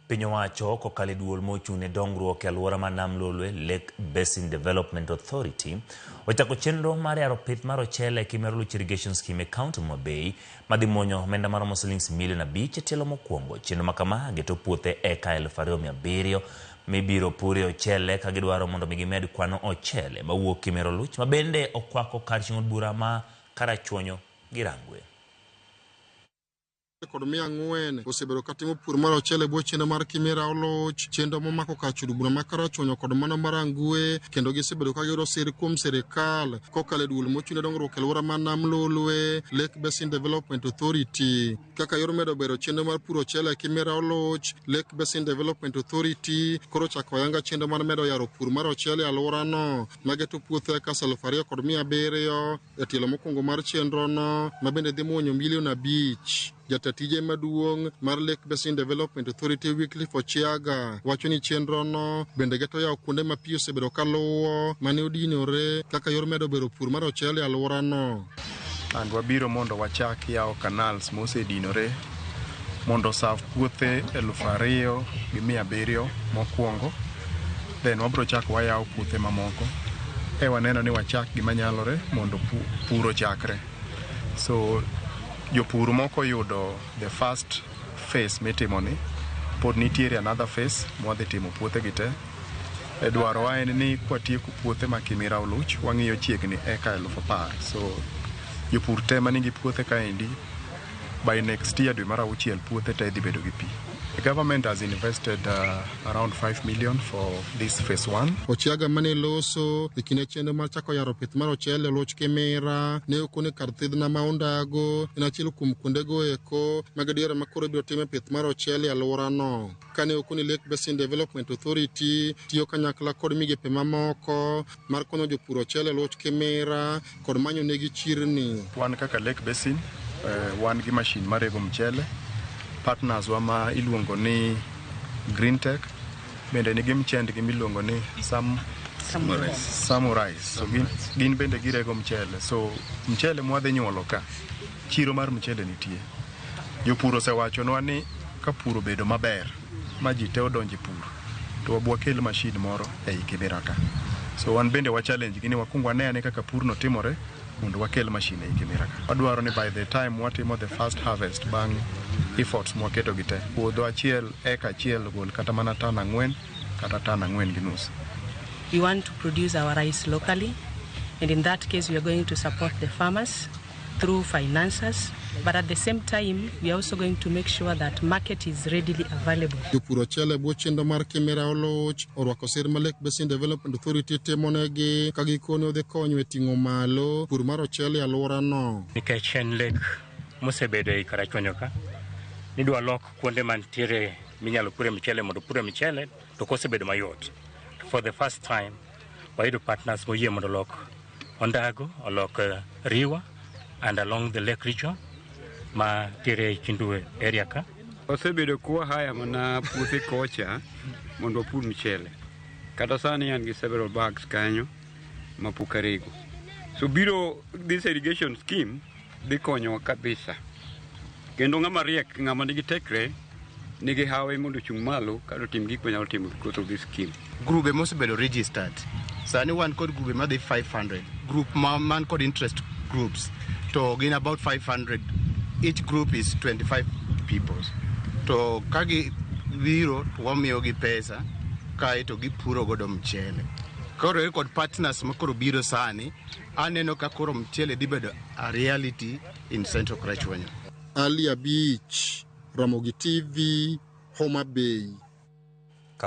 Piny owacho kokalo e duol mochung' ne dongruok e alwora mar Nam Lolwe, Lake Basin Development Authority, ochako chenro mar yaro pith mar ochele e Kimera Oluch Irrigation Scheme e kaunti ma Homabay madhi muonyo omenda maromo silings milion 5 e tielo mokwongo. Chenro ma kama geto puothe eka 2700 mibiro purie ochele ka gidwaro mondo mi gimed kwano ochele mawuok Kimera Oluch ma bende okwako kar chung'o od bura ma Karachuonyo gi Rangwe. Kod 400 osebedo katimo pur mar ochele e bwo chenro mar Kimera Oluch, chenro momako kar chudo bura ma Karachuonyo kod mano mar Rangwe, kendo gisebedo ka giyudo sir kuom sirikal kokalo e duol mochung' ne dongruok e alwora mar Nam Lolwe, Lake Basin Development Authority. Kaka yor medo bero chenro mar puro ochele e Kimera Oluch, Lake Basin Development Authority koro ochako ayanga chenro mar medo yaro pur mar ochele e alworano mageto puothe acres 2700 e tielo mokwongo mar chenrono ma bende dhi muonyo milion 5. Jata tije maduong' mar Lake Basin Development Authority Wycliffe Ochiaga wacho ni chenrono bende geto yawo kuonde ma pi osebedo kaluwo mane odinore kaka yor medo bero pur mar ochele e alworano. And wabiro mondo wachak yawo canals mosedinore mondo osav puothe 2700 mokwongo, then wabiro chako wayawo puothe mamoko e waneno ni wachak gima nyalore mondo pur ochakre. So jopur moko yudo the first phase mitimoni, pod nitiere another phase mwadhi timo puothe gi te. E dwarowa en ni kwatieko puothe ma Kimira Oluch, wang'iyo chiegni eka 10,000. So jopur te manigi puothe kaendi, by next year dwe mar auchiel puothe te dhi bedo gi pi. The government has invested around 5 million for this phase one. Ochiaga mane loso e kinde chenro mar chako yaro pith mar ochele Oluch Kimira ne okone kar thidhna ma Ondago en achiel kuom kuondego eko mag adiera ma koro ibiro time pith mar ochele e alworano. Kane okoni Lake Basin Development Authority tiyo kanyakla kod migepe mamoko mar konyo jopur ochele Oluch Kimira kod manyo negi chirni. Wan kaka Lake Basin, wan gi machine marego mchele. Partners wa ma iluongo ni Green Tech bende nigi mchendgi miluongo ni Samurai. So gin bende girego mchele. So mchele mwadhi nyuolo ka, chiro mar mchele nitie. Jopur osewachonwa ni ka pur obedo maber ma ji te odonjo e pur, to wabwa kel machine moro ei Kibera ka. So wan bende wa challenge gi ni wakwong wane ane kaka purno timore mondo wakel machine ei Kibera ka. Wadwaro ni by the time watimo the first harvest bang' efforts mwaketo gi te, puodho achiel, eka achiel gol kata mana tan 4 kata tan 4.5. We want to produce our rice locally, and in that case we are going to support the farmers through finances, but at the same time we are also going to make sure that market is readily available. Jopur ochele e bwo chenro mar Kimera Oluch orwako sir ma Lake Basin Development Authority timonegi ka gikone odhi konyo e ting'o malo pur mar ochele e alworano. Nikech en lake mosebedo ei Karachuonyo ka, nidwa lok kuonde mantiere minyalo pure mchele mondo pure mchele, to kosebedo mayot. For the first time wayudo partners moyie mondo olok Ondago, olok Riwa and along the lake region ma tiere Chindu area ka. Wasebedo kwa haya mana puothe kocha mondo wapur mchele. Kata sani an gi several bags kanyo ma pok arego. So biro this irrigation scheme dhi konyowa kabisa. Kendo ng'ama riek, ng'ama nigi tekre, nigi hawi mondo ochung' malo kata otim gik manyalo timo because of this scheme. Grube mosebedo registered sani wan kod grube madhi 500 group ma man kod interest groups to gin about 500, each group is 25 people, to ka gibiro to wamiyogi pesa kae to gipuro godo mchele. Koro kod partners ma koro biro sani, aneno ka koro mchele dhi bedo a reality in Central Karachuonyo. Ali Abich, Ramogi TV, Homa Bay.